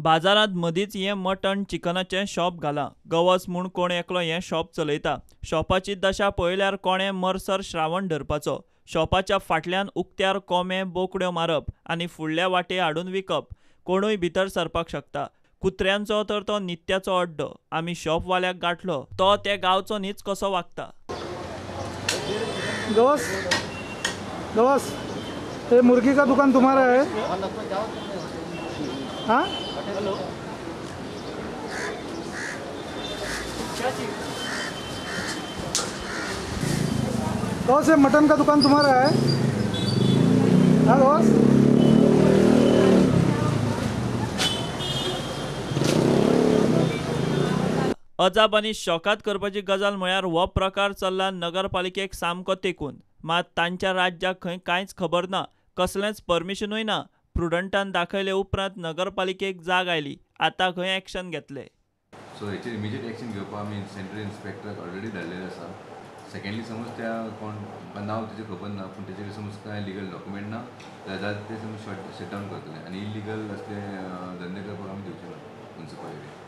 बाजारांत मदींच हें मटण चिकनाचें शॉप घालां. गवस म्हूण कोण एकलो हें शॉप चलयता. शॉपाची दशा पळयल्यार कोणें मरसर श्रावण धरपाचो. शॉपाच्या फाटल्यान उक्त्यार कोंबे बोकड्यो मारप आनी फुडल्या वाटे हाडून विकप. कोणूय भितर सरपाक शकता. कुत्र्यांचो तर तो नित्याचो अड्डो. आमी शॉपवाल्याक गांठलो, तो ते गांवचो न्हीच कसो वागता. गवस गवस, ये मुर्गी का दुकान तुम्हारा है? हाँ, गवस ये मटन का दुकान तुम्हारा है? हाँ गवस। अजाप आनी शॉकात करपाची गजाल म्हळ्यार हो प्रकार चल्ला नगरपालिकेक सामको तेकून. मात तांच्या राज्याक खंय कांयच खबर ना, कसलेंच परमिशनूय ना. प्रुडंटान दाखयले उपरांत नगरपालिकेक जाग आयली. आतां खंय एक्शन घेतले. सो हेचेर इमिजिएट एक्शन घेवपाक आमी सॅनिटरी इन्स्पेक्टराक ऑलरेडी धाडलेले आसा. सेकंडली समज त्या कोण नांव तेजें खबर ना, पूण तेजेर समज कांय लिगल डॉक्युमेंट ना जाल्यार ते समज शट डावन करतले आनी इलिगल असले धंदे करपाक आमी दिवचे ना मुन्सिपालिटी.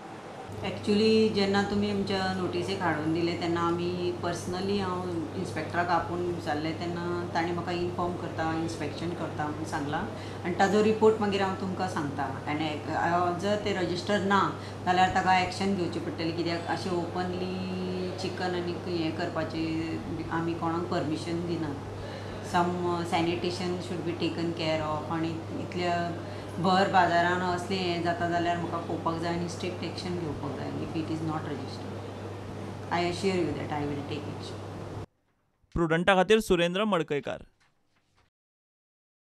एक्चुली जेन्ना तुमी आमच्या नोटिसीक हाडून दिले तेन्ना आमी पर्सनली हांव इन्स्पेक्टराक आपोवन विचारलें तेन्ना ताणें म्हाका इन्फॉर्म करता, इन्स्पेक्शन करता म्हूण सांगलां आनी ताजो रिपोर्ट मागीर हांव तुमकां सांगता. आनी जर ते रजिस्टर ना जाल्यार ताका एक्शन घेवची पडटली, कित्याक अशें ओपनली चिकन आनी हें करपाचें आमी कोणाक परमिशन दिनात. Some sanitation should be taken care of. आनी इतल्या भर बाजारान असलें हें जाता जाल्यार म्हाका पळोवपाक जाय आनी स्ट्रिक्ट एक्शन घेवपाक जाय. If it is not registered, I assure you that I will take action. प्रुडंटा खातीर सुरेंद्र मडकयकार.